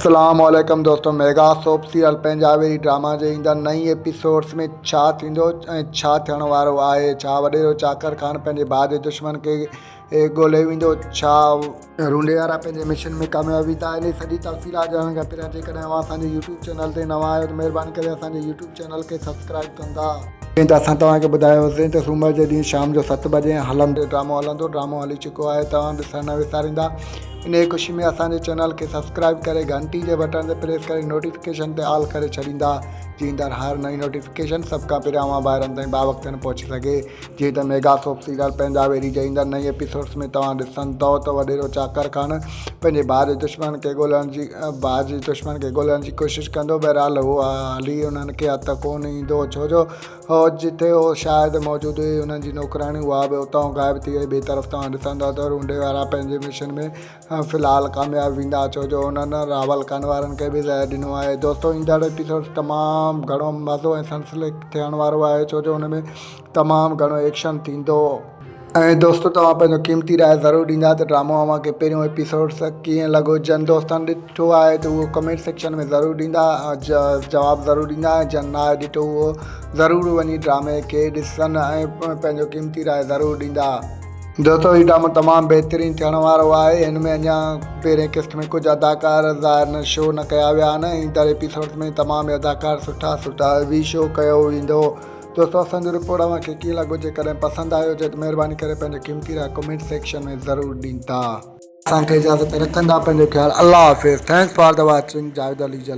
اسلام عليڪم دوستو ميگا سوپ سيريل پنهنجا ويري ڊراما جي ايندڙ نئين ايپيسوڊس ۾ ڇا ٿيندو ۽ ڇا ٿيڻ وارو آهي ڇا وڏيرو چاڪر خان پنهنجي ڀاء جي دشمن کي ڳولي ويندو ڇا رونڊي وارا پنهنجي مشن ۾ ڪامياب ويندا انهي سڄي تفصيلات ڄاڻڻ کان پهريان جيڪڏهن اوهان اسان جي يوٽيوب چينل تي نوان آهيو ته مهرباني ڪري اسان جي يوٽيوب چينل کي سبسڪرائب ڪندا. جيئن ته اسان توهان کي ٻڌايو هوسين ته سومر جي ڏينهن شام جو ست بجي هلندو ڊرامو هلندو ڊرامو هلي چڪو آهي توهان ڏسڻ نه وساريندا انهيء خوشي ۾ اسان جي چينل کي سبسڪرائيب ڪري گهنٽي جي بٽڻ تي پريس ڪري نوٽيفڪيشن تي آل ڪري ڇڏيندا جيئن ايندڙ هر نئين نوٽيفڪيشن سڀ کان پهريان اوهان ڀائرن تائين باوقت پهچي سگهي جيئن ته ميگا سوپ سيريل پنهنجا ويري جي ايندڙ نئين ايپيسوڊس ۾ توهان ڏسندؤ ته وڏيرو چاڪر خان پنهنجي ڀاء جي دشمن کي ڳولڻ جي ڀاء جي دشمن کي ڳولڻ جي ڪوشش ڪندو بهرحال هو هلي انهن کي هٿ ڪونه ايندو ڇو جو هو جتي هو شايد موجود هئي، انهن جي نوڪرياڻي اها به اتان غائب ٿي وئي. ٻئي طرف توهان ڏسندا ته رونڊي وارا پنهنجي مشن ۾ في الحال ڪامياب ويندا ڇو جو انهن راول خان وارن کي به زهر ڏنو آهي. دوستو ايندڙ ايپيسوڊ تمام گهڻو مزو ۽ سنسلڪ ٿيڻ وارو آهي ڇو جو ان ۾ تمام گهڻو ايڪشن ٿيندو. ۽ دوستو توهان پنهنجو قيمتي راء ضرور ڏيندا ته ڊرامو اوهان کي پهريون ايپيسوڊس ڪيئن لڳو جن دوستن ڏٺو آهي ته اهو ڪمينٽ سيڪشن ۾ ضرور ڏيندا جواب ضرور ڏيندا ۽ جن ناهي ڏٺو اهو ضرور وڃي ڊرامي کي ڏسن ۽ پنهنجو قيمتي راء ضرور ڏيندا. دوستو هي ڊرامو تمام بهترين ٿيڻ وارو آهي هن ۾ اڃا پهرين قسط ۾ ڪجهه اداڪار ظاهر نه شو نه ڪيا ويا آهن ايندڙ ايپيسوڊس ۾ تمام اداڪار سٺا سٺا وي شو ڪيو ويندو. دوستو اسان جو رپورٽ اوهان کي ڪيئن لڳو جيڪڏهن پسند آيو هجي ته مهرباني ڪري پنهنجو قيمتي راء ڪمينٽ سيڪشن ۾ ضرور ڏيندا. اسان کي اجازت رکندا پنهنجو خيال الله حافظ thanks for the watching Javed Ali Jalal.